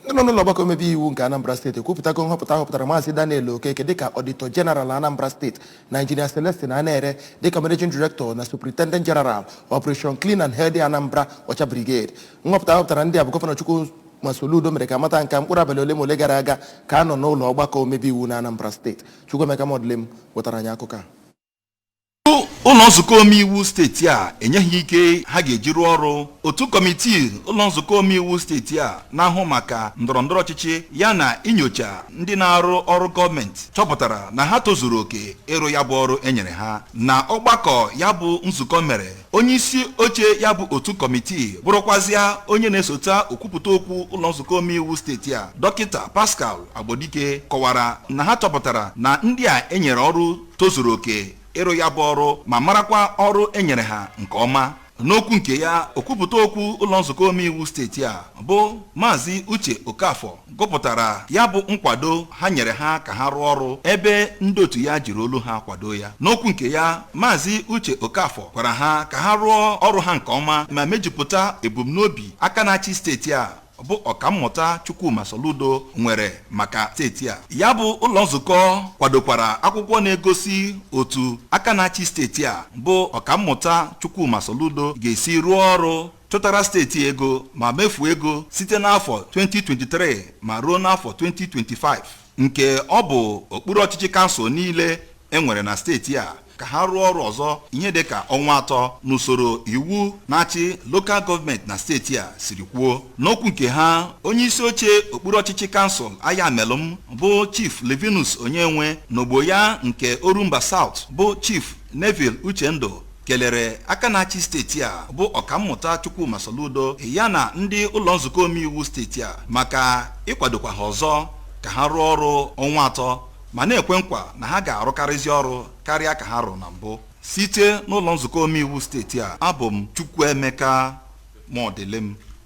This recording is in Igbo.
Ndị nọ n'ụlọ ọgbakọ omebe iwu nke Anambra Steeti ekwupụtago nhọpụta họpụtara Maazị Daniel Okeke dịka Auditor General Anambra Steeti na Injinia Celestine Anere dịka Managing Director na Superintendent General, Operation Clean and Healthy Anambra Ọcha Brigade. Nhọpụta họpụtara ndị a bụ Gọvanọ Chukwuma Soludo mere ka amata nke mkpụrụ abalị ole ma ole gara aga ka a nọ n'ụlọ ọgbakọ omebe iwu na Anambra Steeti. Chukwuemeka Modlim wetara anyị akụkọ a. Ụlọ nzukọ omeiwu steeti a enyeghị ike ha ga-eji rụọ ọrụ. Otu kọmitii ụlọ nzukọ omeiwu steeti a na-ahụ maka ndọrọndọrọ ọchịchị ya na inyocha ndị na-arụ ọrụ gọọmenti chọpụtara na ha tozuru oke ịrụ ya bụ ọrụ enyere ha. Na ọgbakọ ya bụ nzukọ mere, onye isi oche ya bụ otu kọmitii, bụrụkwazịa onye na-esota okwupụta okwu ụlọ nzukọ omeiwu steeti a, Dọkịta Pascal Agbodike, kọwara na ha chọpụtara na ndị a enyere ọrụ tozuru oke ịrụ ya bụ ọrụ ma marakwa ọrụ enyere ha nke ọma. N'okwu nke ya, okwupụta okwu ụlọ nzukọ omeiwu steeti a bụ Maazị Uche Okafọ gụpụtara ya bụ nkwado ha nyere ha ka ha rụọ ọrụ, ebe ndị otu ya jiri olu ha kwado ya. N'okwu nke ya, Maazị Uche Okafọ gwara ha ka ha rụọ ọrụ ha nke ọma ma mejupụta ebumnobi aka na-achị steeti a bụ Ọkammụta Chukwuma Soludo nwere maka steeti a. Ya bụ ụlọ nzukọ kwadokwara akwụkwọ na-egosi otu aka na-achị steeti a bụ Ọkammụta Chukwuma Soludo ga-esi rụọ ọrụ chụtara steeti ego ma mefuo ego site n'afọ 2023 ma ruo n'afọ 2025, nke ọ bụ okpuru ọchịchị kansụl niile enwere na steeti a ka ha rụọ ọrụ ọzọ ihe dịka ọnwa 3 n'usoro iwu na-achị lokal gọọmenti na steeti a siri kwuo. N'okwu nke ha, onye isi oche okpuru ọchịchị kansụl Ayamelụm bụ Chief Livinus Onyenwe n'ogbo ya nke Orumba South bụ Chief Neville Uchendu kelere aka na-achị steeti a bụ Ọkammụta Chukwuma Soludo ya na ndị ụlọ nzukọ omeiwu steeti a maka ịkwadokwa ha ọzọ ka ha rụọ ọrụ ọnwa 3, ma na-ekwe nkwa na ha ga-arụkarịzi ọrụ karịa ka ha rụrụ na mbụ. Site n'ụlọ nzukọ omeiwu steeti a, abụ m Chukwuemeka Modilim.